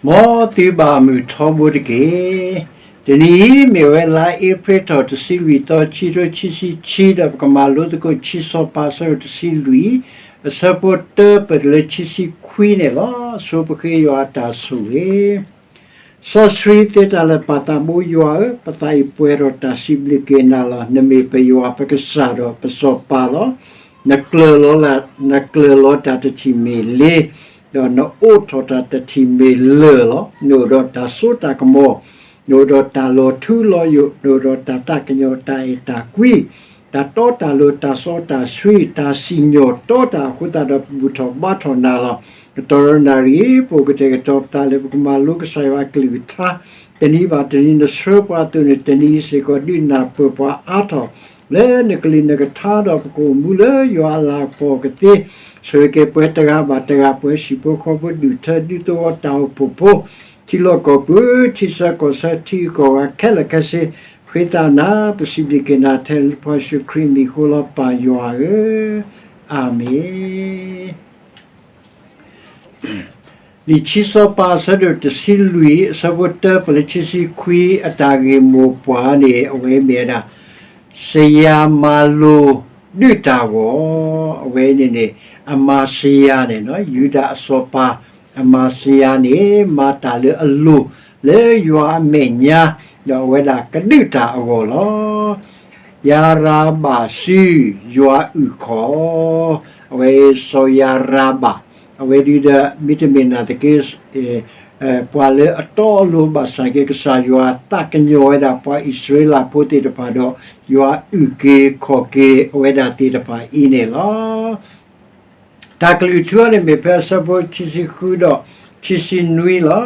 မ်သုဘၣ်မုၢ်ထီဘိတက့ၢ်. တနံၤအံၤမ့ၢ်ဝဲလါအ့ဖြ့ၣ်ထီၣ်တဆံလွံၢ်သီ ခံကထိခံဆံခံ ဒီးပကမၤလိသကိးခံစီၤပၤအဆၢဒိၣ်တဆံလွံၢ် အဆၢဖိတၢပတုၤလၢခံဆံခွံန့ၣ်လီၤ. ဆိပဃ့ယွၤအတၢ်ဆိၣ်ဂ့ၤ စီဆှံသ့တၢ်လၢာ် ပၢ်သးဘိယွၤဧၢ, ပသးအံၤပှဲၤထီၣ်တၢ်စံးဘျုးက့ၤနၤလီၤ. နမ့ၢ်ပယွၤပကစၢ်ဒီးပစီၤပၤလီၤ. နကျၢၤလီၤ, နကျၢၤလီၤတၢ်တထံၣ်မ့ၢ်လ့, ဒီးနအိးထီၣ်တၢ်တထံၣ်မ့ၢ်လၢာ်လီၤ. နအိၣ်ဒီးတၢ်စိတၢ်ကမီၤ, နအိၣ်ဒီးတၢ်လီၤထူလီၤယိာ်, နအိၣ်ဒီးတၢ်သးကညီၤ တၢ်အဲၣ်တၢ်ကွံ, တၢ်တီတၢ်လိၤ တၢ်စီတၢ်ဆှံ, တၢ်စံၣ်ညီၣ်တီတၢ်အဃိသတးဒီး ပဘူၣ်ထီၣ်ဘါထီၣ်နၤလီၤ. ကတီၢ်ဒီးနၣ်ရံၣ် ပအိၣ်ကတဲာ်ကတီၤပသးလၢပကမၤလိကစၢ်ယွၤအကလုၢ်ကထါ တနံၤဘၣ်တနံၤ နဆှၢပှၤအသိးန့ၣ် တနံၤအံၤစ့ၢ်ကီး ဒုးနၢ်ပၢၢ်ပှၤအါထီၣ် လၢနကလုၢ်နကထါဒီး ပကအိၣ်မူလၢယွၤအလၤကပီၤကသ့, ဆိၣ်ဂ့ၤက့ၤပှၤတဂၤဘၣ်တဂၤ ပှၤဟံၣ်ဖိဃီဖိ ဒူၣ်ထၢဒူသဝီ တၢ်အိၣ်ဖှိၣ်ဖိ ထံလီၢ်ကီၢ်ပူၤ ထံဆၢကီၢ်ဆၢ ထံဂုၤကီၢ်ဂၤခဲလၢာ်ခဲဆ့, ဃ့သးနၤ ပစံးဘျုးက့ၤနၤ ထဲလၢပှၤယ့ၣ်ၡူးခရံာ်မံၤဃိလီၤ ပၢ်ယွၤဧၢ, အၤမ့ၣ်. လံာ်ခံစီၤပၤအဆၢဒိၣ်တဆံလွံၢ် အဆၢဖိတၢပတုၤလၢခံဆံခွံ အတၢ်ဂ့ၢ်မိၢ်ပှၢ်န့ၣ် အဝဲမ့ၢ်ဝဲဒၣ် စယၤမၤလိာ်ဒုးတၢ်ဂီၤ, အဝဲန့ၣ်န့ၣ် အမၤစယၤန့ၣ် ယူဒၤအစီၤပၤ အမၤစယၤန့ၣ် မၤတၢ်လၢအလိၤလၢယွၤအမဲာ်ညါ, ဒီးအဝဲဒၣ်ကဒုးတၢ်အဂီၢ်လီၤ. ယၤရၤဘၣ်စု ယွၤအုၣ်ခီၣ်, အဝဲစီၤယၤရၤဘၣ်, အဝဲဒုးဒီး မ့တမ့ၢ်နာ်သက့ ပှၤလၢအတီအလိၤ ဘၣ်ဆၣ်က့ ကစၢ်ယွၤသးကညီၤဝဲဒၣ်ပှၤအံၣ်စရ့လးဖိသ့ၣ်တဖၣ်ဒီး ယွၤအုၣ်က့ၤခီၣ်က့ၤအဝဲဒၣ်သ့ၣ်တဖၣ်အံၤန့ၣ်လီၤ. တၢ်ကလုၢ်ထူအံၤန့ၣ် မ့ၢ်ဖဲအဆၢဖိခံဆံဃုဒီးခံဆံနွံလီၤ.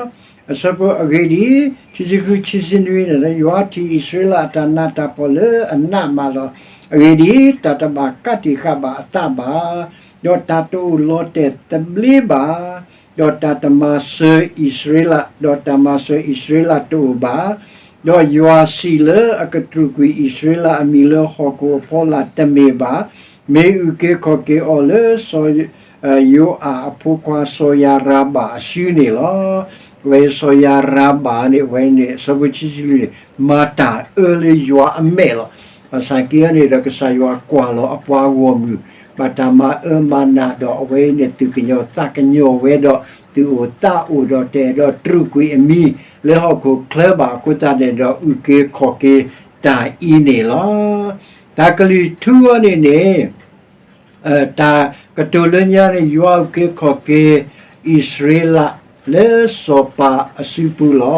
အဆၢဖိအဂ့ၢ်ဒ်အံၤ, ခံဆံဃု ခံဆံနွံန့ၣ် ယွၤထံၣ်အံၣ်စရ့လးအတၢ်နးတၢ်ဖှီၣ်လၢအနးမးလီၤ. အဂ့ၢ်ဒ်အံၤ, တၢ်တဘၣ်ကးတံာ်ဃာ်ဘၣ်အသးဘၣ်, ဒီးတၢ်တအိၣ်လီၤတဲာ်သဘျ့ဘၣ်, ဒီးတၢ်တမၤစၢၤအံၣ်စရ့လး, ဒီးတၢ်မၤစၢၤအံၣ်စရ့လးတအိၣ်ဘၣ်. ဒီးယွၤစံးလၢအကတြူာ်ကွံာ်အံၣ်စရ့လးအမံၤလၢဟီၣ်ခိၣ်အဖီလာ်တမ့ၢ်ဘၣ်. မ့ၢ်အုၣ်က့ၤခီၣ်က့ၤအီၤလၢစီၤ ယိၤအၣ်အဖိခွါစီၤယၤရၤဘၣ်အစုန့ၣ်လီၤ. အဝဲစီၤယၤရၤဘၣ်န့ၣ် အဝဲန့ၣ် အဆၢဖိခံဆံလွံၢ်န့ၣ် မၤတၢ်အၢလၢယွၤအမဲာ်လီၤ. ဘၣ်ဆၣ်က့န့ၣ်ဒီး ကစၢ်ယွၤကွၢ်လီၤအပှၤဂီၢ်မုၢ် ဘၣ်တၢ်မၤအၢမၤနးဒီး အဝဲန့ၣ်သုးကညီၤသးကညီၤဝဲဒီး သုးအိၣ်သးအိၣ်ဒီး တအဲၣ်ဒိးတြူာ်ကွံာ်အမံၤလၢဟီၣ်ခိၣ်ချၢဘၣ်အဃိသတးန့ၣ်ဒီး အုၣ်က့ၤခီၣ်က့ၤတၢ်အံၤန့ၣ်လီၤ. တၢ်ကလုၢ်ထူအံၤန့ၣ်န့ၣ် တၢ်ကတိၤလၢညါန့ၣ် ယွၤအုၣ်က့ၤခီၣ်က့ၤ အံၣ်စရ့လး လၢစီၤပၤအစုပူၤလီ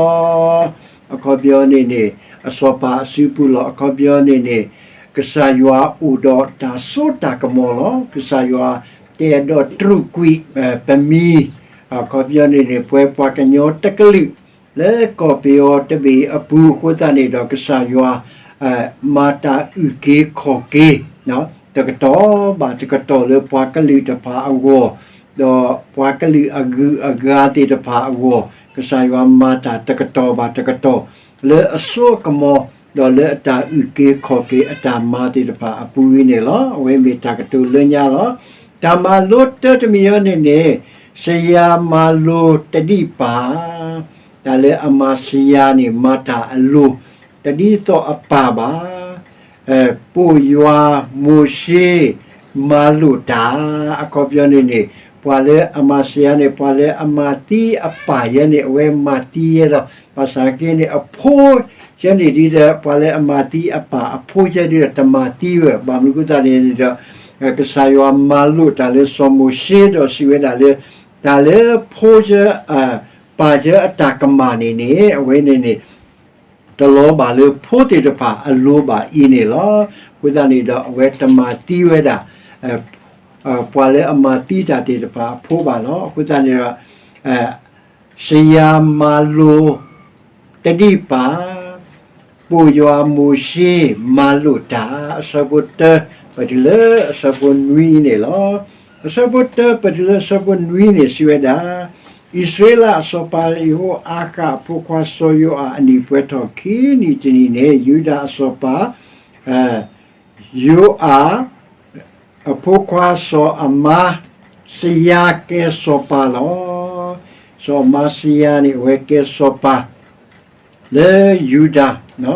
ၤ. အခီပညီန့ၣ်န့ၣ် အစီၤပၤအစုပူၤလီၤ. အခီပညီန့ၣ်န့ၣ် ကစၢ်ယွၤအိၣ်ဒီးတၢ်စိတၢ်ကမီၤလီၤ. ကစၢ်ယွၤတအဲၣ်ဒိးတြူာ်ကွံာ် ပမံၤ, အခီပညီန့ၣ်န့ၣ် ပဝဲပှၤကညီတကလုာ် လၢကီၢ်ပယီၤတဘ့ၣ်အပူၤအဃိသတးန့ၣ်ဒီး ကစၢ်ယွၤ မၤတၢ်အုၣ်က့ၤခီၣ်က့ၤ တကတီၢ်ဘၣ်တကတီၢ်လၢပှၤကလုာ်တဖၣ်အဂီၢ်, ဒီးပှၤကလုာ်အဂုၤအဂၤသ့ၣ်တဖၣ်အဂီၢ်, ကစၢ်ယွၤမၤတၢ်တကတီၢ်ဘၣ်တကတီၢ် လၢအစိအကမီၤ, ဒီးလၢအတၢ်အုၣ်က့ၤခီၣ်က့ၤအတၢ်မၤသ့ၣ်တဖၣ်အပူၤအံၤန့ၣ်လီၤ. အဝဲမ့ၢ်တၢ်ကတိၤလၢညါလီၤ. တၢ်မၤလိတၢတမံၤအံၤန့ၣ်န့ၣ် စယၤမၤလိတဒံးပၢ်, တၢ်လၢအမၤစယၤန့ၣ် မၤတၢ်အလိၤ တဒ်သိးအပၢ်ဘၣ်. ပိာ်ယွၤမိၤၡ့ မၤလိာ်တၢ်, အခီပညီန့ၣ်န့ၣ် ပှၤလၢအမၤစယၤန့ၣ် ပှၤလၢအမၤသံအပၢ်ယဲန့ၣ် အဝဲမၤသံယဲလီၤ. ဘၣ်ဆၣ်က့န့ၣ် အဖိယဲန့ၣ်ဒ်ဒီး ပှၤလၢအမၤသံအပၢ်အဖိယဲဒ်ဒီး တမၤသံဝဲဘၣ်. မနုၤအဃိသတးန့ၣ်ဒီး ကစၢ်ယွၤမၤလိာ်တၢ်လၢစီၤမိၤၡ့ဒီးစံးဝဲဒၣ်လၢ တၢ်လၢဖိယဲ ပၢ်ယဲအတၢ်ကမၣ်န့ၣ်န့ၣ် အဝဲန့ၣ်န့ၣ် တလီၤဘၣ်လၢဖိသ့ၣ်တဖၣ်အလိၤဘၣ်အံၤန့ၣ်လီၤ. အဃိသတးန့ၣ်ဒီး အဝဲတမၤသံဝဲဒၣ် ပှၤလၢအမၤသံတၢ်သ့ၣ်တဖၣ်အဖိဘၣ်လီၤ. အဃိသတးန့ၣ်ဒီး စယၤမၤလိတဒံးပၢ်, ပိာ်ယွၤမိၤၡ့မၤလိာ်တၢ်, အဆၢဖိတၢ ပတုၤလၢအဆၢဖိနွံအံၤန့ၣ်လီၤ. အဆၢဖိတၢ ပတုၤလၢအဆၢဖိနွံန့ၣ် စံးဝဲဒၣ်, အံၣ်စရ့လးအစီၤပၤယဟိၤအၤဃးအဖိခွါစီၤယိၤအၣ်အနံၣ်ပှဲၤထီၣ်ခံနံၣ်တနံၣ်န့ၣ် ယူဒၤအစီၤပၤ ယိၤအၣ် အဖိခွါစီၤအမါ စယၤကဲစီၤပၤလီၤ. စီၤအမၤစယၤန့ၣ် အဝဲကဲစီၤပၤ လၢယူဒၤ,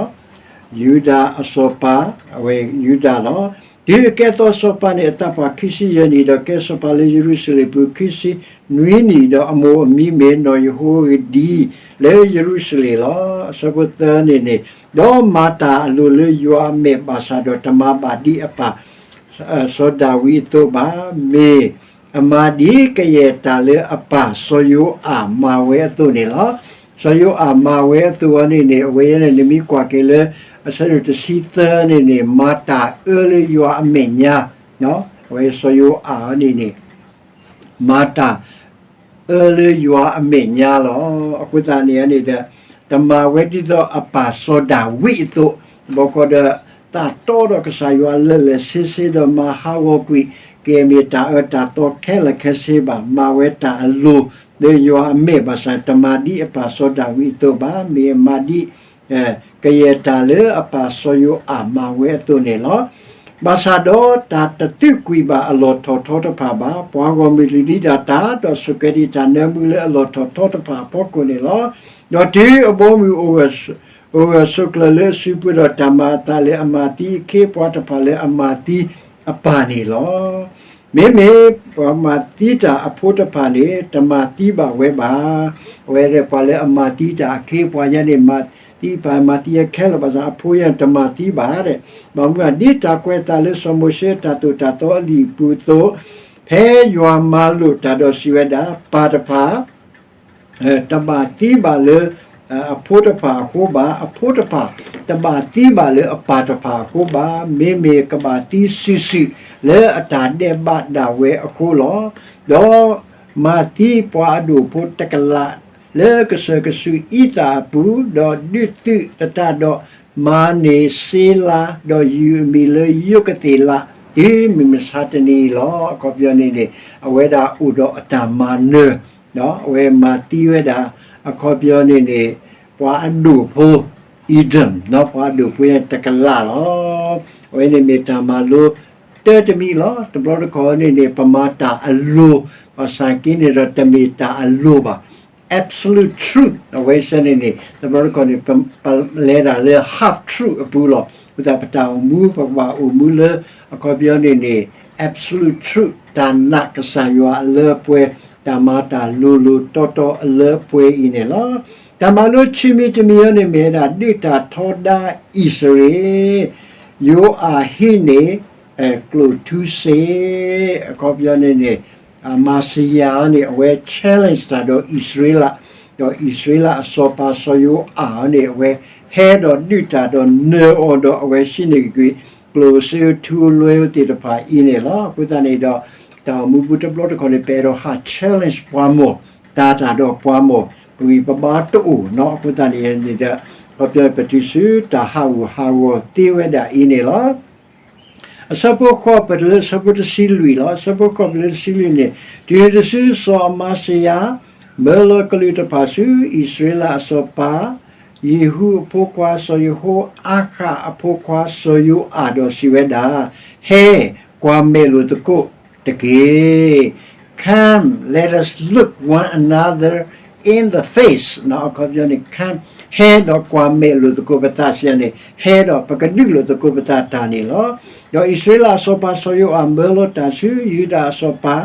ယူဒၤအစီၤပၤ, အဝဲယူဒၤလီၤ. တုၤအကဲထီၣ်စီၤပၤန့ၣ် အသးပှၢ်ခံဆံယဲၢ်နံၣ်, ဒီးကဲစီၤပၤလၢယရူၤၡလ့ၣ်ပူၤ ခံဆံနွံနံၣ်, ဒီးအမိၢ်အမံၤမ့ၢ်နီၢ်ယဟိၤဧဒံ လၢယရူၤၡလ့ၣ်လီၤ. အဆၢဖိသၢန့ၣ်န့ၣ်, ဒီးမၤတၢ်အလိၤလၢယွၤအမဲာ်ဘၣ်ဆၣ်ဒီး တမၤဘၣ်ဒ်အပၢ် စီၤဒၤဝံးအသိးဘၣ်, မ့ၢ်အမၤဒ်ကယဲၢ်တၢ်လၢအပၢ်စီၤယိၤအၣ်မၤဝဲအသိးန့ၣ်လီၤ. စီၤယိၤအၣ်မၤဝဲအသိးအံၤန့ၣ်န့ၣ် အဝဲန့ၣ် နမ့ၢ်ကွၢ်က့ၤလၢ အဆၢဒိၣ်တဆံသၢန့ၣ်န့ၣ် မၤတၢ်အၢလၢယွၤအမဲာ်ညါ, အဝဲစီၤယိၤအၣ်န့ၣ်န့ၣ် မၤတၢ်အၢလၢယွၤအမဲာ်ညါလီၤ. အဃိသတးန့ၣ်န့ၣ်ဒီး တမၤဝဲဒ်သိးအပၢ်စီၤဒၤဝံးအသိး, ဘၣ်ဃးဒီး သးတီဒီးကစၢ်ယွၤလၢာ်လၢာ်ဆ့ဆ့ဒီးမၤဟးဂီၤကွံာ် ကမ့ၢ်တၢ်အၢတၢ်သီခဲလၢာ်ခဲဆ့ဘၣ်. မၤဝဲတၢ်အလိၤ လၢယွၤအမဲာ်ဘၣ်ဆၣ် တမၤဒ်အပၢ်စီၤဒၤဝံးအသိးဘၣ်, မ့ၢ်အမၤဒ် ကယဲၢ်တၢ်လၢအပၢ်စီၤယိၤအၣ်မၤဝဲအသိးန့ၣ်လီၤ. ဘၣ်ဆၣ်ဒီးတၢ်တသုကွံာ်ဘၣ်အလီၢ်ထီၣ်ထီတဖၣ်ဘၣ်, ပှၤဂီၢ်မုၢ်လုၢ်ဒံးဒၣ်တၢ်, ဒီးဆိၣ်ကဲၤဒံးတၢ်နၢမူလၢအလီၢ်ထီၣ်ထီတဖၣ်အဖီခိၣ်န့ၣ်လီၤ. ဒီးတုၤအဘီအမုၢ် အိၣ်ဂၢၢ်ဆိးကျၢၤလၢအစုပူၤဒီး တၢ်မၤအသးလၢအမၤသံအခ့အပှၤတဖၣ်လၢအမၤသံအပၢ်န့ၣ်လီၤ. မ့မ့ၢ်ပှၤမၤသံတၢ်အဖိတဖၣ်န့ၣ် တမၤသံဘၣ်ဝဲဘၣ်. အဝဲဒၣ်ပှၤလၢအမၤသံတၢ်အခ့အပှၤယဲန့ၣ် မၤသံပၢ်မၤသံအခဲလၢာ်ဘၣ်ဆၣ် အဖိယဲန့ၣ်တမၤသံဘၣ်ဒီး ဘၣ်မနုၤ ဒ်တၢ်ကွဲးအသးလၢစီၤမိၤၡ့တၢ်သိၣ်တၢ်သီအလံာ်အပူၤအသိး, ဖဲယွၤမၤလိာ်တၢ်ဒီးစံးဝဲဒၣ်, ပၢ်တဖၣ် တဘၣ်သံဘၣ်လၢ အဖိတဖၣ်အဃိဘၣ်, အဖိတဖၣ် တဘၣ်သံဘၣ်လၢအပၢ်တဖၣ်အဃိဘၣ်, မ့မ့ၢ်ကဘၣ်သံစုာ်စုာ်လၢအတၢ်ဒဲးဘးဒၣ်ဝဲအဃိလီၤ. ဒီးမၤသံပှၤအဒိၣ်ဖိတကလး လၢကစၢၢ်ကဆူးအံသၣ်အပူၤ, ဒီးဒုးသုးသတးဒီး မၤန့ၢ်စ့လး, ဒီးယုၢ်အမံၤလၢယိးကသ့ၣ်လး တုၤမုၢ်မဆါတနံၤအံၤလီၤ. အခီပညီန့ၣ်န့ၣ် အဝဲဒၣ်အိၣ်ဒီးအတၢ်မၤနၢၤ အဝဲမၤသံဝဲဒၣ် အခီပညီန့ၣ်န့ၣ် ပှၤအဒိၣ်ဖိ Edom ပှၤအဒိၣ်ဖိန့ၣ်တကလးလီၤ. အဝဲန့ၣ်မ့ၢ်တၢ်မၤလိတၢ်တမံၤလီၤ. တဘျီတခီၣ်န့ၣ်န့ၣ် ပမၤတၢ်အလိၤ, ဘၣ်ဆၣ်က့န့ၣ်ဒီး တမ့ၢ်တၢ်အလိၤဘၣ်. Absolute truth အဝဲစ့ၢ်န့ၣ်န့ၣ် တဘျီတခီၣ်န့ၣ် ပလဲၤဒၣ်လၢ half truth အပူၤလီၤ. အဃိသတးပတၢ်အိၣ်မူ ပကဘၣ်အိၣ်မူလၢ အခီပညီန့ၣ်န့ၣ် absolute truth တၢ်နာ်ကစၢ်ယွၤအလၢအပှဲၤ, တၢ်မၤတၢ်လိၤလိၤတီတီအလၢအပှဲၤအံၤန့ၣ်လီၤ. တၢ်မၤလိခံမံၤတမံၤအံၤန့ၣ်မ့ၢ်ဝဲဒၣ် ဒုးတၢ်ထီဒါအံၣ်စရ့လး, ယိၤအၣ်ဟံးန့ၢ် ကျိၣ်ထူစ့, အခီပညီန့ၣ်န့ၣ် အမၤစယၤန့ၣ် အဝဲ challenge တၢ်ဒီးအံၣ်စရ့လး, ဒီးအံၣ်စရ့လးအစီၤပၤစီၤယိၤအၣ်န့ၣ် အဝဲဟဲဒီးဒုးတၢ်ဒီးနၢၤအီၤဒီး အဝဲဟံးန့ၢ်က့ၤ ကျိၣ်စ့ထူအလွဲသ့ၣ်တဖၣ်အံၤန့ၣ်လီၤ. အဃိသတးန့ၣ်ဒီး တၢ်အိၣ်မူပူၤတဘျီတခီၣ်န့ၣ် ပအဲၣ်ဒိးဟး challenge ပှၤမိၢ်, တၢ်တၢ်ဒီးပှၤမိၢ်, ပဂံၢ်ပဘါတအိၣ်နီၤ. အဃိသတးန့ၣ်န့ၣ်ဒီး အခီပညီပတုၤဆူတၢ်ဟးဂူာ်ဟးဂီၤသ့ဝဲဒၣ်အံၤန့ၣ်လီၤ. အဆၢဖိဃိးပတုၤလၢအဆၢဖိတဆံလွံၢ်လီၤ. အဆၢဖိဃိးပတုၤလၢတဆံလွံၢ်န့ၣ်, တုၤတစုစီၤအမၤစယၤ မၢလီၤကလူးတဖၣ်ဆူ အံၣ်စရ့လးအစီၤပၤ ယံာ်ဟူအဖိခွါ စီၤယဟိၤအၤဃးအဖိခွါ စီၤယိၤအၣ်ဒီးစံးဝဲဒၣ်, ဟဲ, ကွၢ်မဲာ်လိာ်သကိးတက့ၢ်. Come, let us look one another in the face အခီပညီန့ၣ် come, ဟဲဒီးကွၢ်မဲာ်လိာ်သကိး ပသးစံးန့ၣ် ဟဲဒီးပကဒုးလိာ်သကိးပသးတၢ်န့ၣ်လီၤ. ဒီးအံၣ်စရ့လးအစီၤပၤစီၤယိၤအၣ် မၢလီၤတၢ်ဆူ ယူဒၤအစီၤပၤ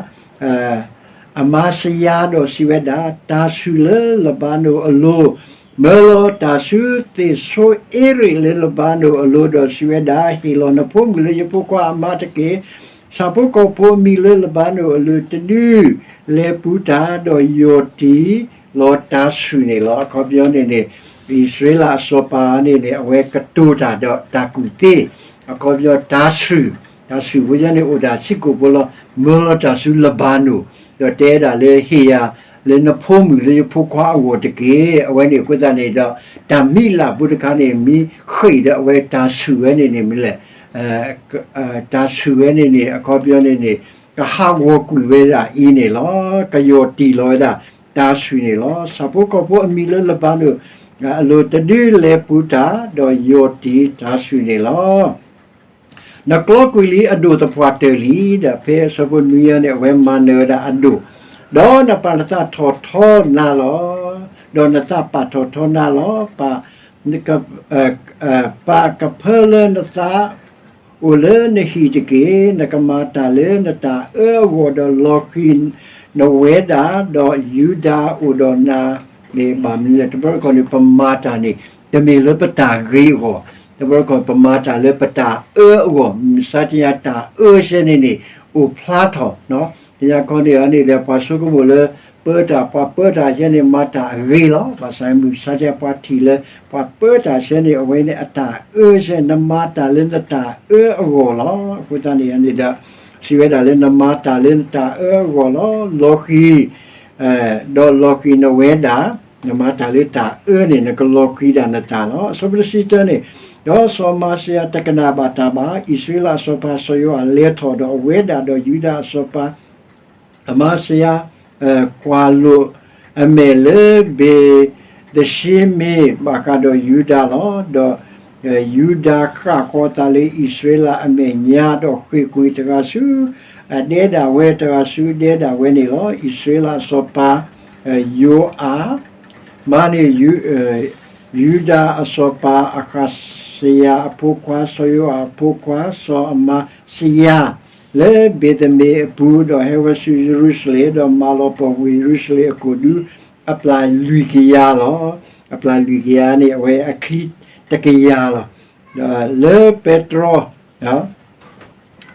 အမၤစယၤဒီးစံးဝဲဒၣ်, တၢ်ဆူၣ်လၢလဘၤနိၣ်အလိၤ, မၢလီၤတၢ်ဆူသ့ၣ်ဆိအ့ရ့းလၢလဘၤနိၣ်အလိၤဒီးစံးဝဲဒၣ်, ဟ့ၣ်လီၤနဖိမုၣ်လၢယဖိခွါအမါတက့ၢ်. ဆၣ်ဖိကီၢ်ဖိအမံၤလၢလဘၤနိၣ်အလိၤတဒု လဲၤပူၤတၢ်ဒီးယီၢ်တံၢ်လီၤတၢ်ဆူၣ်န့ၣ်လီၤ. အခီပညီန့ၣ်န့ၣ် အံၣ်စရ့လးအစီၤပၤန့ၣ်န့ၣ် အဝဲကတိၤတၢ်ဒီးတၢ်ကူၣ်သ့, အခီပညီတၢ်ဆူၣ်, တၢ်ဆူၣ်ဖိယဲန့ၣ်အိၣ်ဒၣ်ဆံးကိာ်ဖိလီၤ. မၢလီၤတၢ်ဆူလဘၤနိၣ်, ဒီးတဲဒၣ်လၢဟ့ၣ်ယၤ လၢနဖိမုၣ်လၢယဖိခွါအဂီၢ်တက့ၢ်. အဝဲန့ၣ်အဃိသတးန့ၣ်ဒီး တၢ်မံၤလၢ်ဖိတခါန့ၣ် မ့ၢ်ဃ့ၢ်ဒီးအဝဲတၢ်ဆူၣ်ဝဲန့ၣ်န့ၣ်မ့ၢ်လဲၣ် တၢ်ဆူၣ်ဝဲန့ၣ်န့ၣ် အခီပညီန့ၣ်န့ၣ် ကဟးဂီၤကွံာ်ဝဲဒၣ်အံၤန့ၣ်လီၤ. ကယီၢ်တံၢ်လီၤဝဲဒၣ် တၢ်ဆူၣ်န့ၣ်လီၤ. ဆၣ်ဖိကီၢ်ဖိအမံၤလၢလဘၤနိၣ် အလိၤတဒုလဲၤပူၤတၢ် ဒီးယီၢ်တံၢ်တၢ်ဆူၣ်န့ၣ်လီၤ. နကျီကွံာ်လံအဒိၣ်သပှၢ်တၢၢ်လံ, ဒီးဖဲအဆၢဖိနွံအံၤန့ၣ် အဝဲမၤနၢၤဝဲဒၣ်အဒိၣ် ဒီးနပာ်နသးထီၣ်ထီနၤလီၤ. ဒီးနသးပာ်ထီၣ်ထီနၤလီၤ. ပာ် ပာ်ကဖၢလၢနသး အိၣ်လၢနဟံၣ်တက့ၢ်. နကမၤတၢ်လၢနတၢ်အၢအဂီၢ် ဒီးလီၤဃံၤနဝဲဒၣ်, ဒီးယူဒၤအိၣ်ဒီးနၤ, မ့ၢ်ဘၣ်မနုၤလဲၣ်. တဘျီတခီၣ်န့ၣ် ပမၤတၢ်န့ၣ် တမ့ၢ်လၢပတၢ်ဂ့ၤအဂီၢ်, တဘျီတခီၣ် ပမၤတၢ်လၢပတၢ်အၢအဂီၢ်, မုၢ်မဆါတနံၤညါတၢ်အၢစဲန့ၣ်န့ၣ် အိၣ်ဖျါထီၣ်, တနံၤညါခီန့ၣ်န့ၣ်ဒီး ပှၤဆိကမိၣ်လၢ ပၢတၢ် ပှၤပၢတၢ်စဲန့ၣ် မၤတၢ်အဂ့ၤလီၤ. ဘၣ်ဆၣ်မုၢ်မဆါတနံၤညါ ပှၤထံၣ်လၢ ပှၤပၢတၢ်စဲန့ၣ် အဝဲန့ၣ်အတၢ်အၢစဲ, နမၤတၢ်လၢနတၢ်အၢအဂီၢ်လီၤ. အဃိသတးန့ၣ်န့ၣ်ဒီး စံးဝဲဒၣ်လၢနမၤတၢ်လၢနတၢ်အၢအဂီၢ်လီၤ. လီၤဃံၤ ဒီးလီၤဃံၤနဝဲဒၣ်, နမၤတၢ်လၢတၢ်အၢန့ၣ် နကလီၤဃံၤဒၣ်နတၢ်လီၤ. အဆၢဖိတဆံတၢန့ၣ်, ဒီးစီၤအမၤစံယၤတကနၣ်ဘၣ်တၢ်ဘၣ်. အံၣ်စရ့လးအစီၤပၤစီၤယိၤအၤလဲၤထီၣ်ဒီး အဝဲဒၣ်ဒီးယူဒၤအစီၤပၤ အမၤစံယၤ ကွၢ်လိာ်အမဲာ်လၢဘ့ၤသၡ့မ့ၣ် ဘၣ်ဃးဒီးယူဒၤလီၤ. ဒီး ယူဒၤဃၣ်ဃီၤသးလၢအံၣ်စရ့လးအမဲာ်ညါ ဒီးဃ့ၢ်ကွံာ်တဂၤဆူအဒဲဒၣ်ဝဲ, တဂၤဆူအဒဲဒၣ်ဝဲန့ၣ်လီၤ. အံၣ်စရ့လးအစီၤပၤ ယိၤအၤ မၤန့ၢ် ယူဒၤအစီၤပၤအဃးစယၤအဖိခွါ စီၤယိၤအၤအဖိခွါ စီၤအမၤစံယၤ လၢဘ့ၤသၡ့မ့ၣ်အပူၤ, ဒီးဟဲဝဲဆူယရူၤၡလ့ၣ်, ဒီးမၤလီၤပှီၢ်ကွံာ်ယရူၤၡလ့ၣ်အကိာ်ဒူ အပျၢ်လွံၢ်ကယၤလီၤ. အပျၢ်လွံၢ်ကယၤန့ၣ် အဝဲအချံတကယၤလီၤ. ဒီးလၢပဲတြီ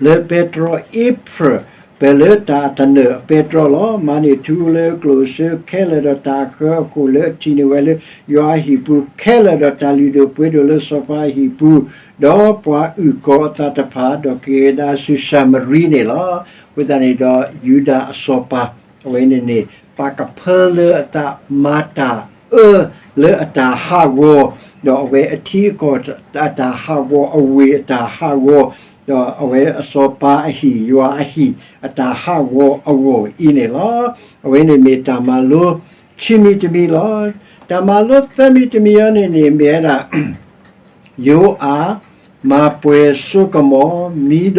လၢပဲတြီအ့ဖြၢၣ် ပၢၢ်လၢတၢ်အတနၢၣ်အပဲတြီလီၤ. မၤန့ၢ်ထူလၢကျိၣ်စ့ခဲလၢာ် ဒီးတၢ်အဃၢအဃိၣ်လၢအထံၣ်န့ၢ်ဝဲလၢယွၤအဟံၣ်ပူၤခဲလၢာ်, ဒီးတၢ်လုၢ်ဒိၣ်ပှ့ၤဒိၣ်လၢစီၤပၤအဟံၣ်ပူၤ, ဒီးပှၤအုၣ်ကီၤအသးတဖၣ်, ဒီးက့ၤကဒါဆူၡၤမရံန့ၣ်လီၤ. အဃိသတးန့ၣ်ဒီး ယူဒၤအစီၤပၤ အဝဲန့ၣ်န့ၣ် ပာ်ကဖၢလၢအသးမၤတၢ်အၢလၢအတၢ်ဟးဂီၤ, ဒီးအဝဲအထံအကီၢ်အတၢ်ဟးဂီၤ, အဝ့ၢ်အတၢ်ဟးဂီၤ, ဒီးအဝဲအစီၤပၤအဟံၣ်, ယွၤအဟံၣ်အတၢ်ဟးဂီၤအဂီၢ်အံၤန့ၣ်လီၤ. အဝဲန့ၣ်မ့ၢ်တၢ်မၤလိခံမံၤတမံၤလီၤ. တၢ်မၤလိသၢမံၤတမံၤအံၤန့ၣ်န့ၣ် မ့ၢ်ဝဲဒၣ် ယိၤအၤ မၤပှဲၤစိကမီၤ မံဒီး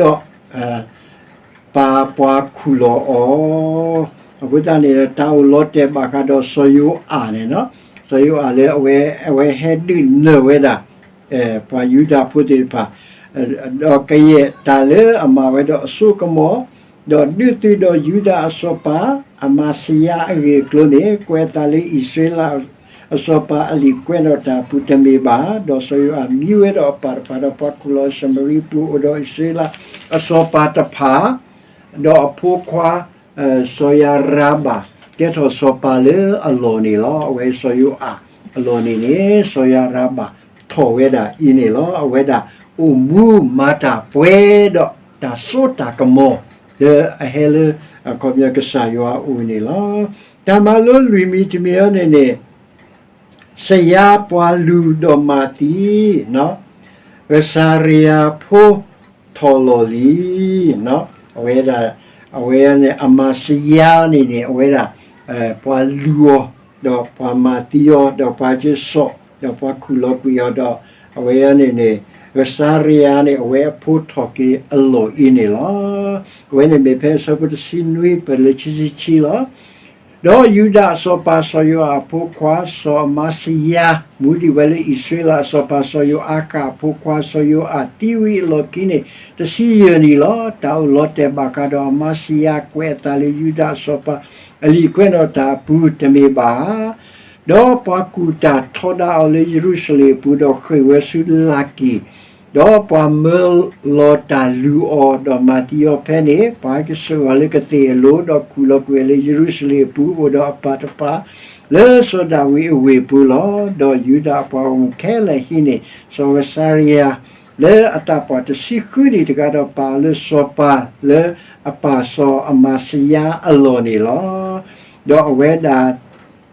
ပာ်ပှၤခူၣ်လီၤအီၤ. အဃိသတးန့ၣ် တၢ်အိၣ်လီၤတဲာ်ဘၣ်ဃးဒီးစီၤယိၤအၤန့ၣ်, စီၤယိၤအၤလၢအဝဲ အဝဲဟဲဒုးနၢၤဝဲဒၣ် ပှၤယူဒၤဖိသ့ၣ်တဖၣ်, ဒီးကယဲၢ်တၢ်လၢအမၤဝဲဒီးအစိကမီၤ, ဒီးဒုးသုးဒီးယူဒၤအစီၤပၤ အမၤစံယၤအဂ့ၢ်အကျိၤန့ၣ် ကွဲးအသးလၢအံၣ်စရ့လး အစီၤပၤအလံာ်ကွဲးနီၣ်တၢ်အပူၤတမ့ၢ်ဘၣ်. ဒီးစီၤယိၤအၤမံဝဲဒီးအပၢ်တဖၣ် ဒီးပှၤခူၣ်လီၤအီၤ ၡၤမရံပူၤ အိၣ်ဒီးအံၣ်စရ့လးအစီၤပၤတဖၣ်, ဒီးအဖိခွါ စီၤယၤရၤဘၣ် ကဲထီၣ်စီၤပၤလၢအလီၢ်န့ၣ်လီၤ. အဝဲစီၤယိၤအၤအလီၢ်န့ၣ်န့ၣ် စီၤယၤရၤဘၣ်ထီၣ်ဝဲဒၣ်အံၤန့ၣ်လီၤ. အဝဲဒၣ်အိၣ်မူမၤတၢ်ပှဲၤဒီးတၢ်စိတၢ်ကမီၤ လၢအဟဲလၢ အခီပညီကစၢ်ယွၤအအိၣ်န့ၣ်လီၤ. တၢ်မၤလိလွံၢ်မံၤတမံၤအံၤန့ၣ်န့ၣ် စယါပှၤလူၤဒီးမၤသံ ကစၤရယၤဖိထီၣ်လီၢ်လံ. အဝဲဒၣ် အဝဲန့ၣ် အမၤစယါန့ၣ်န့ၣ် အဝဲဒၣ် ပှၤလူၤအီၤ ဒီးပှၤမၤသံအီၤ ဒီးပှၤက့ၤစိာ် ဒီးပှၤခူၣ်လီၤကွံာ်အီၤဒီး အဝဲန့ၣ်န့ၣ် ကစၤရယၤန့ၣ် အဝဲအဖိထီၣ်က့ၤအလီၢ်အံၤန့ၣ်လီၤ. အဝဲန့ၣ်မ့ၢ်ဖဲအဆၢဖိတဆံနွံ ပၢၢ်လၢခံဆံခံလီၤ. ဒီးယူဒၤအစီၤပၤစီၤယိၤအၤအဖိခွါ စီၤအမၤစယါ မူဒံးဝဲလၢအံၣ်စရ့လးအစီၤပၤစီၤယိၤအၤဃၣ်အဖိခွါ စီၤယိၤအၤသံဝံၤအလီၢ်ခံန့ၣ် တဆံယဲၢ်နံၣ်လီၤ. တၢ်အိၣ်လီၤတဲာ်ဘၣ်ဃးဒီးအမၤစယါ ကွဲးအသးလၢယူဒၤအစီၤပၤအလံာ်ကွဲးနီၣ်တၢ်အပူၤတမ့ၢ်ဘၣ်ဧါ. ဒီးပှၤကူၣ်တၢ်ထီဒါအီၤလၢယရူၤၡလ့ၣ်အပူၤ ဒီးဃ့ၢ်ဝဲဆူလါက့ၣ်, ဒီးပှၤမၢလီၤတၢ်လူၤအီၤ ဒီးမၤသံအီၤဖဲန့ၣ်, ပှၤကစိာ်အီၤလၢကသ့ၣ်အလိၤ, ဒီးခူၣ်လီၤကွံာ်အီၤလၢယရူၤၡလ့ၣ်အပူၤ အိၣ်ဒီးအပၢ်တဖၣ် လၢစီၤဒၤဝံးအဝ့ၢ်အပူၤလီၤ. ဒီးယူဒၤအပှၤဂီၢ်မုၢ်ခဲလၢာ်ဟံးန့ၢ် စီၤကစၤရယၤ လၢအသးပှၢ်တဆံဃုနံၣ်တဂၤဒီး ပာ်အီၤလၢစီၤပၤလၢအပၢ်စီၤအမၤစယါအလီၢ်န့ၣ်လီၤ. ဒီးအဝဲဒၣ်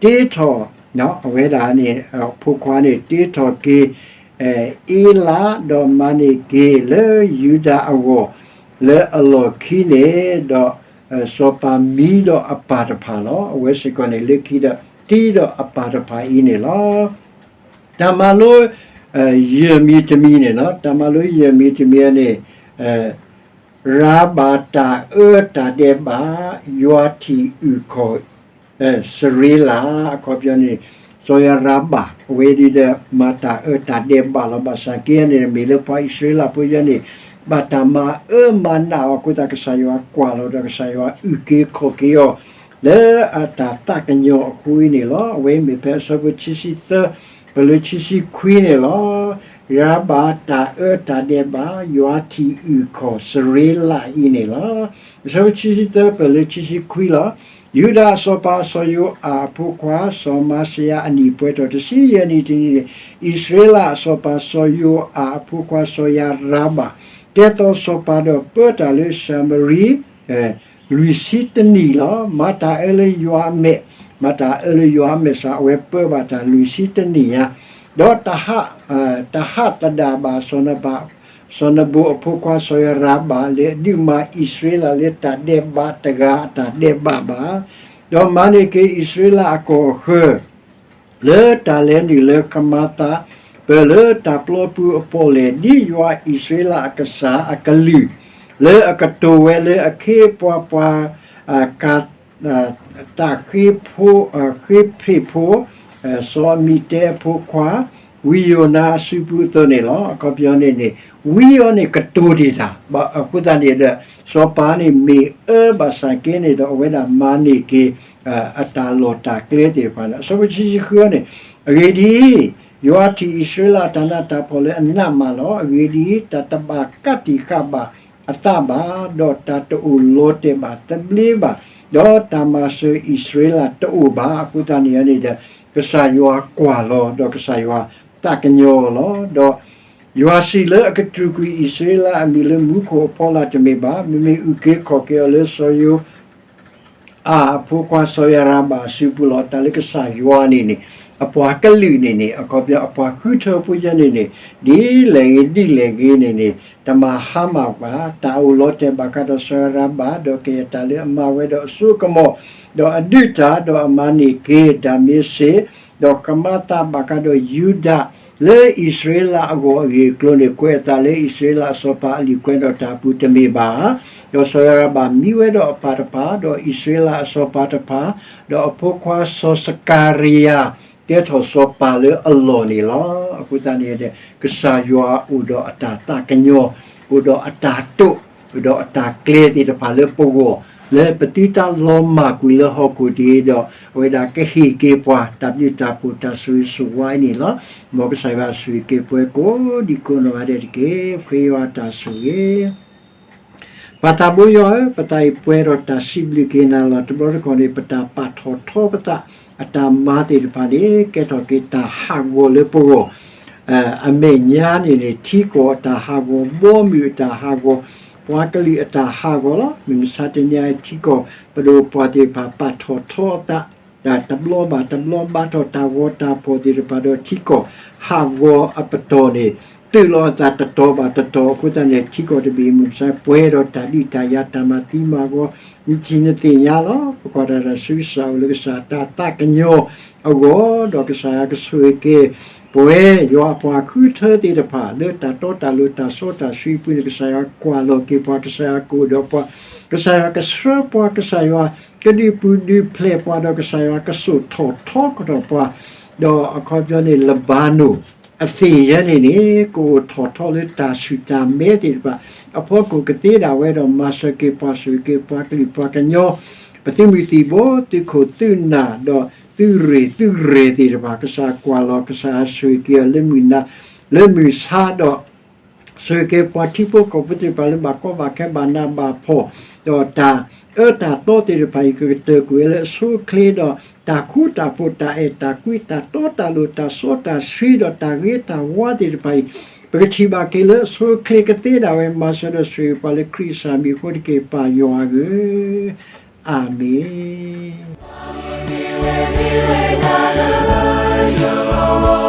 တ့ထီၣ်, အဝဲဒၣ်န့ၣ် အဖိခွါန့ၣ် တ့ထီၣ်က့ၤ အ့လး ဒီးမၤန့ၢ်က့ၤလၢယူဒၤအဂီၢ် လၢအလီၢ်ခံန့ၣ်ဒီး စီၤပၤမံဒီးအပၢ်တဖၣ်လီၤ. အဝဲစ့ၢ်ကီးန့ၣ် လၢခံဒီးတ့ဒီးအပၢ်တဖၣ်အံၤန့ၣ်လီၤ. တၢ်မၤလိ ယဲၢ်မံၤတမံၤန့ၣ်လီၤ. တၢ်မၤလိယဲၢ်မံၤတမံၤန့ၣ် အ ရၤဘၤတၢ်အၢတၢ်ဒဲးဘး, ယွၤထံၣ်အုၣ်ခီၣ် စရ့လး, အခီပညီန့ၣ် စီၤယၤရၤဘၤ အဝဲဒၣ်ဒီး မၤတၢ်အၢတၢ်ဒဲးဘးလီၤ. ဘၣ်ဆၣ်က့န့ၣ် မ့ၢ်လၢပှၤအံၣ်စရ့လးဖိယဲန့ၣ် ဘၣ်တၢ်မၤအၢမၤနးအီၤအဃိသတး ကစၢ်ယွၤကွၢ်လီၤဒီး ကစၢ်ယွၤအုၣ်က့ၤခီၣ်က့ၤအီၤ လၢအတၢ်သးကညီၤအဃိအံၤန့ၣ်လီၤ. အဝဲမ့ၢ်ဖဲအဆၢဖိခံဆံသၢ ပၢၢ်လၢခံဆံခွံန့ၣ်လီၤ. ရၤဘၤတၢ်အၢတၢ်ဒဲးဘး, ယွၤထံၣ်အုၣ်ခီၣ်စရ့လးအံၤန့ၣ်လီၤ. အဆၢဖိခံဆံသၢ ပၢၢ်လၢခံဆံခွံလီၤ. ယူဒၤအစီၤပၤစီၤယိၤအၤအဖိခွါ စီၤမၤစယၤအနံၣ်ပှဲၤထီၣ်တဆံယဲၢ်နံၣ်တနံၣ်န့ၣ်, အံၣ်စရ့လးအစီၤပၤစီၤယိၤအၤအဖိခွါစီၤယၤရၤဘၤ ကဲထီၣ်စီၤပၤဒီးပၢတၢ်လၢၡၤမရံ လွံၢ်ဆံတနံၣ်လီၤ. မၤတၢ်အၢလၢယွၤအမဲာ်, မၤတၢ်အၢလၢယွၤအမဲာ်ဆၣ် အဝဲပၢဘၣ်တၢ်လွံၢ်ဆံတနံၣ်ညါ, ဒီးတဟး, တဟးသဒၣ်ဘၣ် စီၤနဘူအဖိခွါစီၤယၤရၤဘၤ လၢအဒုးမၤအံၣ်စရ့လးလၢတၢ်ဒဲးဘးတဂၤအတၢ်ဒဲးဘးဘၣ်, ဒီးမၤန့ၢ်က့ၤအံၣ်စရ့လးအကီၢ်အဃၢၤ လၢတၢ်လဲၤနုာ်လၢကမၤသး ပၢၢ်လၢတၢ်ပျီပူၤအပီၣ်လဲၣ် ဒ်ယွၤအံၣ်စရ့လးအကစၢ်အကလုၢ် လၢအကတိၤဝဲလၢအခ့အပှၤပှၤ တၢ်ဃ့ဖ့ၣ်ဖိ စီၤအမံးတ့အဖိခွါ ဝံယိၤနါအစုပူၤအသိးန့ၣ်လီၤ. အခီပညီန့ၣ်န့ၣ် ဝံအီၤန့ၣ်ကတိၤတ့ၢ်တၢ်, အဃိသတးန့ၣ်ဒီး စီၤပၤန့ၣ်မ့ၢ်အၢဘၣ်ဆၣ်က့န့ၣ်ဒီး အဝဲဒၣ်မၤန့ၢ်က့ၤ အတၢ်လီၢ်တၢ်ကျဲသ့ၣ်တဖၣ်န့ၣ် အဆၢဖိခံဆံဃုန့ၣ်, အဂ့ၢ်ဒ်အံၤ, ယွၤထံၣ်အံၣ်စရ့လးတၢ်နးတၢ်ဖှီၣ်လၢအနးမးလီၤ. အဂ့ၢ်ဒ်အံၤ, တၢ်တဘၣ်ကးတံာ်ဃာ်ဘၣ်အသးဘၣ်, ဒီးတၢ်တအိၣ်လီၤတဲာ်ဘၣ်သဘျ့ဘၣ်, ဒီးတၢ်မၤစၢၤအံၣ်စရ့လးတအိၣ်ဘၣ်. အဃိသတးန့ၣ်န့ၣ်ဒီး ကစၢ်ယွၤကွၢ်လီၤ ဒီးကစၢ်ယွၤသးကညီၤလီၤ. ဒီး ယွၤစံးလၢအကတြူာ်ကွံာ်အံၣ်စရ့လးအမံၤလၢမူခိၣ်အဖီလာ်တမ့ၢ်ဘၣ်, မ့မ့ၢ်အုၣ်က့ၤခီၣ်က့ၤအီၤလၢစီၤယိၤ အၤအဖိခွါစီၤယၤရၤဘၤအစုပူၤလီၤ. တၢ်လၢကစၢ်ယွၤန့ၣ်န့ၣ် အပှၤကလုာ်န့ၣ်န့ၣ် အခီပညီ အပှၤဃုထၢဖိယဲန့ၣ်န့ၣ် ဒ်လဲၣ်ဂ့ၤဒ်လဲၣ်ဂ့ၤန့ၣ်န့ၣ် တမၤဟါမၢ်ဘၣ်, တၢ်အိၣ်လီၤတဲာ်ဘၣ်ဃးဒီးစီၤယၤရၤဘၤ ဒီးကယဲၢ်တၢ်လၢအမၤဝဲဒီးအစိကမီၤ, ဒီးအဒုးတၢ်, ဒီးအမၤန့ၢ်က့ၤဒၤမ့းစ့း, ဒီးကမၤသးဘၣ်ဃးဒီးယူဒၤ လၢအံၣ်စရ့လးအဂီၢ်အဂ့ၢ်အကျိၤန့ၣ် ကွဲးအသးလၢအံၣ်စရ့လးအစီၤပၤအလံာ်ကွဲးဒီးတၢ်အပူၤတမ့ၢ်ဘၣ်ဧါ. ဒီးစီၤယၤရၤဘၤမံဝဲဒီးအပၢ်တဖၣ်, ဒီးအံၣ်စရ့လးအစီၤပၤတဖၣ်, ဒီးအဖိခွါစီၤစကၤရံယၤ ကဲထီၣ်စီၤပၤလၢအလီၢ်န့ၣ်လီၤ. အဃိသတးန့ၣ်ဒီး ကစၢ်ယွၤအိၣ်ဒီးအတၢ်သးကညီၤ, အိၣ်ဒီးအတၢ်တိာ်, အိၣ်ဒီးအတၢ်ကျဲသ့ၣ်တဖၣ်လၢပဂီၢ်, လၢပသုတၢ်လီၤမၢ်ကွံာ်လၢဟီၣ်ခိၣ်တဂ့ၤဒီး အဝဲဒၣ်ကဟ့ၣ်က့ၤပှၤ တၢ်ဘျုးတၢ်ဖှိၣ်တၢ်ဆိၣ်ဂ့ၤဆိၣ်ဝါအံၤန့ၣ်လီၤ. မ်ကစၢ်ယွၤဆိၣ်ဂ့ၤက့ၤပှၤကိးဒံကိးနီၢ်ဂၤဒဲးတက့ၢ်. ပဃ့ယွၤတၢ်ဆိၣ်ဂ့ၤ ပၢ်သးဘိယွၤဧၢ, ပသးအံၤပှဲၤဒီးတၢ်စံးဘျုးက့ၤနၤလီၤ. တဘျီတခီၣ်န့ၣ် ပတၢ်ပာ်ထီၣ်ထီပသး အတၢ်မၤသ့ၣ်တဖၣ်န့ၣ် ကဲထီၣ်က့ၤတၢ်ဟးဂီၤလၢပဂီၢ်, အမဲာ်ညါန့ၣ်န့ၣ် ထံကီၢ်အတၢ်ဟးဂီၤ, ဘီမုၢ်အတၢ်ဟးဂီၤ, ပှၤကလုာ်အတၢ်ဟးဂီၤလီၤ. မုၢ်မဆါတနံၤအံၤ ထံကီၢ်ပဒိၣ်ပှၢ်သ့ၣ်တဖၣ် ပာ်ထီၣ်ထီအသး တဘျီဘၣ်တဘျီ ဘါထီၣ်တၢ်ဂီၤတၢ်ဖီၣ်သ့ၣ်တဖၣ်ဒီး ထံကီၢ်ဟးဂီၤအပတီၢ်န့ၣ် တုၤလီၤအသးတတီၤဘၣ်တတီၤအဃိသတးန့ၣ် ထံကီၢ်တဘ့ၣ် မုၢ်မဆါပှဲၤဒီးတၢ်ဒုးတၢ်ယၤ တၢ်မၤသံမၤဂီၤ နထံၣ်နသ့ၣ်ညါလီၤ. ပကွၢ်တၢ်ဒီးဆူကစၢ်အိၣ်လၢကစၢ်တၢ်သးကညီၤအဂီၢ် ဒီးကစၢ်ယွၤကဆိၣ်ဂ့ၤက့ၤ ပဝဲယွၤအပှၤဃုထၢသ့ၣ်တဖၣ် လၢတၢ်တီတၢ်လိၤတၢ်စီတၢ်ဆှံအပူၤန့ၣ် ကစၢ်ယွၤကွၢ်လီၤက့ၤပှၤ ကစၢ်ယွၤကအိၣ်ဒီးပှၤ ကစၢ်ယွၤကဆှၢပှၤ ကစၢ်ယွၤကဒုးပူၤဒုးဖျဲးပှၤ ဒီးကစၢ်ယွၤကစိာ်ထီၣ်ထီကဒီးပှၤ ဒီးအခီပညီန့ၣ် လဘၤနိၣ်အသ့ၣ်ယဲန့ၣ်န့ၣ် ကအိၣ်ထီၣ်ထီလၢတၢ်ဆူၣ်တၢ်မဲသ့ၣ်တဖၣ် အဖီခိၣ်ကသ့ဒၣ်ဝဲဒီး မၤစၢၤက့ၤပှၤ ဆိၣ်ဂ့ၤက့ၤပှၤကလုာ်ပှၤကညီ ပသုးမုၢ်သံၣ်ဘိ သုးခိၣ်သုးနၢ် ဒီးသုးရ့ၣ်သုးရဲၣ်သ့ၣ်တဖၣ် ကစၢ်ကွၢ်လီၤ ကစၢ်ဆိၣ်ဂ့ၤက့ၤအီၤလၢမုၢ်နၤ လၢမုၢ်ဆါဒီး ဆိၣ်ဂ့ၤက့ၤပှၤထံဖိကီၢ်ဖိသ့ၣ်တဖၣ်လၢဘၣ်ကီဘၣ်ခဲဘၣ်နးဘၣ်ဖှီၣ် ဒီးတၢ်အၢတၢ်သီသ့ၣ်တဖၣ်အံၤ ကကတၢၢ်ကွံာ်ဝဲလၢအဆိအချ့ဒီး တၢ်ဃူတၢ်ဖိး တၢ်အဲၣ်တၢ်ကွံ တၢ်တီတၢ်လိၤ တၢ်စီတၢ်ဆှံ ဒီးတၢ်ဂ့ၤတၢ်ဝါသ့ၣ်တဖၣ်အံၤ ပကထံၣ်ဘၣ်က့ၤလၢအဆိအချ့ ကသ့ဒၣ်ဝဲ မၤစၢၤဒီးဆိၣ်ဂ့ၤပှၤလၢခရံာ်အမံၤအဃိတက့ၢ် ပၢ်ယွၤဧၢ, အၤမ့ၣ်.